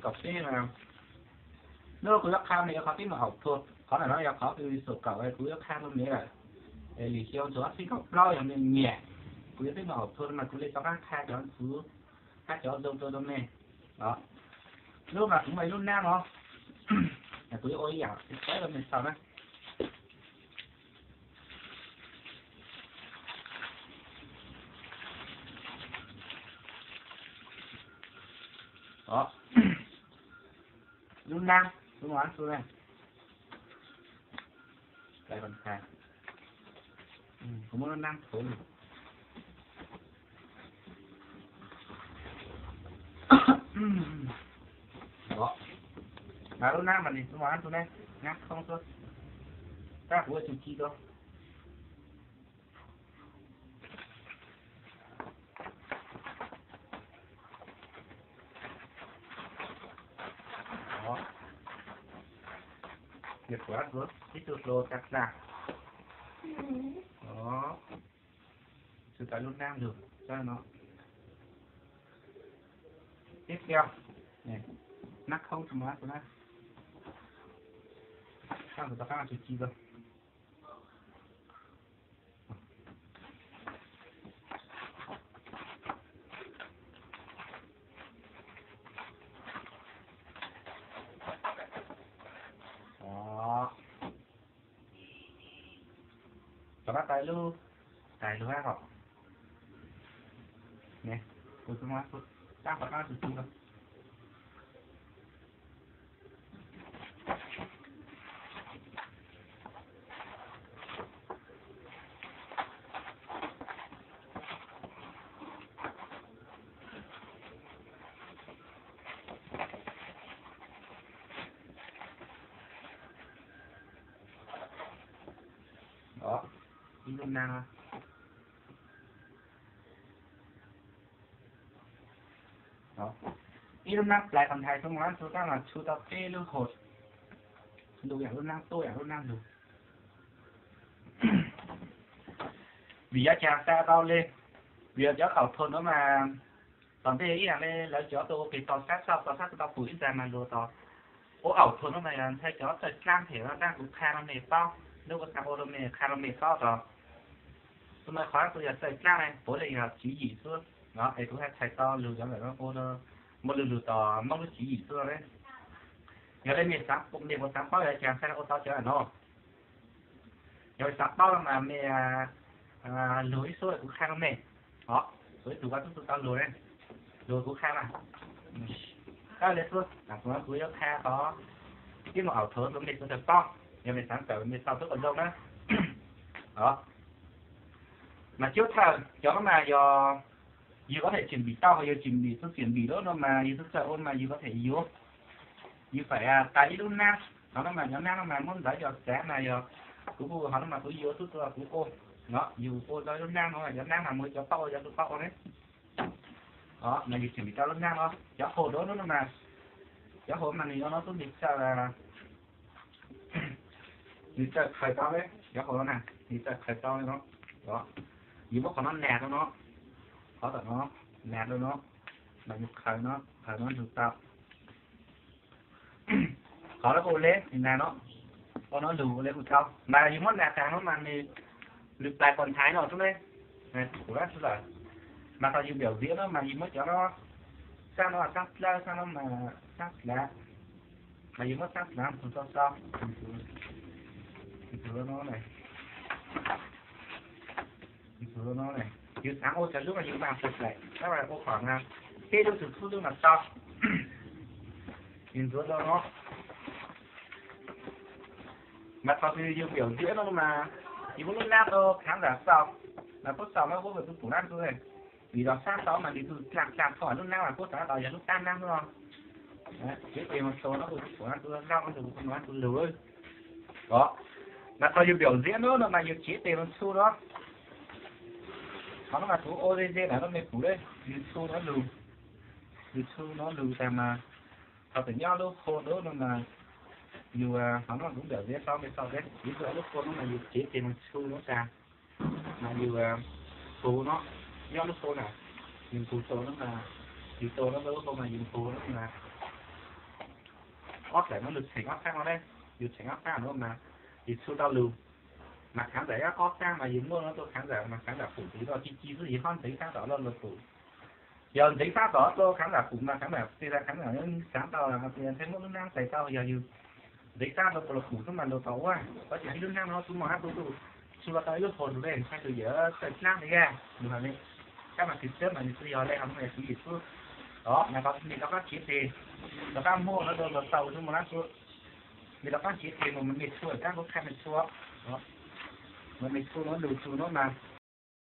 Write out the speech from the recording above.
Kaum peb na, hnub no kuv yuav qha me qhov tib mus aum thuam, qhov ntawm no yog qhov kws xum kaum kuv yuav qha rau me lawm. Es lwm xyoo txug ob txhiab kaum plaub yog me nyiam, kuv yuav tib mus aum thuam mas kuv li rov qab qha cov ntxwv, qha cov zoo rau rau me. Lub mas kuv muaj ib lub nab no, kuv yuav ua ib yam saib rau me xaus na. Lub nab, lub nab xu ne, kuv muab lub nab thuam. Mas lub nab mas nws xu ne, nab khoob xwb, tab kuv ua tsis ci rau. Ib tug hluas tag hla. Xwb tau lub nab lug no. Tib pliag, nab khoob tsis mus na, kuv rov qab tsis ci rau. Rov qab tais lub, tais lub hab hom. Kuv tab rov qab tsis ci rau. Ib lub nab, ib lub nab plais qhov nthaid xwb mas txhua tab mas tshu tau peb lub hos, lug yam lub nab tuaj yam lub nab lug. Vim yog cas xa tau li, vim yog cov aum thuam no mas tom ntej ib yam li lawv cov tuaj ua pem tau sab txhaj tau sab tau pum ib ntxag mas luag tau ua aum thuam no mas yog ntshai cov txawj dlaab phem no tab kuv qha rau mej paub, hnub ua xa ua rau mej qha rau mej paub tau. Tus no qhov kuv yog txawj dlaab ne puav leej yog tswv yim xwb no es kuv haj txhais tau lug cov ntawm no ua muaj lug lug tos Moob lub tswv yim xwb ne. Yog li mej xaav, mej puas xaav paub yog cas xa ua tau cov no. Yog xaav paub no mas mej lug ib xub kuv qha rau mej. Os, kuv ib tug kuv tub tau lug ne, lug kuv qha mas. Tab li xwb, kuv yuav qha tau tib mus aum thuam rau mej kuv tau paub, yog mej xaav kawm mej tau tub kom zoo na. Os, mas cub thawj cov no mas yog yug có thể chuẩn bị tau, yug chuẩn bị tub chuẩn bị lawm no mas yug tub txawj ua mas yug có thể yuav, yug phải tais ib lub nab. Qhov no mas cov nab no mas muab ntawv cov xav mas yog kuv hu qhov no mas kuv yuav tub txawj kuv ua no, yug ua tau lub nab no, cov nab mas muaj cov paub ua cov tub paub ua ne. Os, mas yug chuẩn bị tau lub nab no, cov hauv no no mas, cov hauv mas nws yuav no tub nws txawj, nws txawj khaws tau ne, cov hauv no na, nws txawj khaws tau no. Yug muab qhov no nas rau no, qhov tom no nas rau no, mas yug khaws no, khaws no lug tau. Qhov no ua le nas no, ua no lug ua le kuj tau, mas yug muab nas tas no mas nws, nws plais pom nthav no xwb ne. Kuv dab xwb lawm. Mas thaum yug npiaum ziab no mas yug muab cov no, sab no sab dlawb, sab no mas sab dlav, mas yug muab sab dlav tug tau tau, tug no, tug no, yug xaav ua tau lub mas yug mas tau lawm, tab ua qhov na, peb lub tug txhub lub mas tau. Yug ntxuav rau no. Mas thaum twg yug npiaum ziab no mas yug muab lub nab rau khaav ntam xaus, mas puab xaus mas puab tus pum nab xwb. Vim yog sab tau mas nws tug dlaag dlaag thaum lub nab mas puab xav tas yog lub tab nab xwb no. Tsev tes mas tau no kuv tus pum nab tug laug no, tus pum nab tug lug. Os, mas thaum yug npiaum ziab no no mas yug tsev tes mas txhu no. Qhov no mas kuv ua ze ze ntawm no mej pum le, yug txhu no lug, yug txhu no lug tas mas thaum twg nyob lub qhua no mas yug, qhov no kuv npiaum ziab tau mej tau le, yug txhu lub qhua no mas yug tsev tes mas txhu no tas, mas yug pum no, nyob lub qhua na, yug pum tau no mas, yug tau no lub qhua mas yug pum no mas Ob daim no lug txheem ob taab no ne, yug txheem ob taab no mas yug txhua tau lug, mas khaav ntawm ob taab mas yug muab no rua khaav ntawm mas khaav ntawm pum ntxiv rua ci ci xwb, yug ho ntxeev sab tom lug pum. Yog ntxeev sab tom rua khaav ntawm pum mas khaav ntawm txij tas khaav ntawm xaav tau txhaj muab lub naab txais tau. Yog yug ntxeev sab rua pum xwb mas lug tom ua, tab sis ib lub naab no tub moog hab tu tu, txhua tau ib lub hau lug le, txhaj tug yawm txawj dlaab le. Yog lug le, kab mas kws txawb mas nwg tsi yog le, ho muaj yam tsi yim xwb. Os, mas mej rov qaab khiav teg, rov qaab muab no rua lug tau tub moog hab tu. Mej rov qaab khiav teg moog mas mej txhua kab kuv qha mej txhua, mas mej txhua no lug txug no mas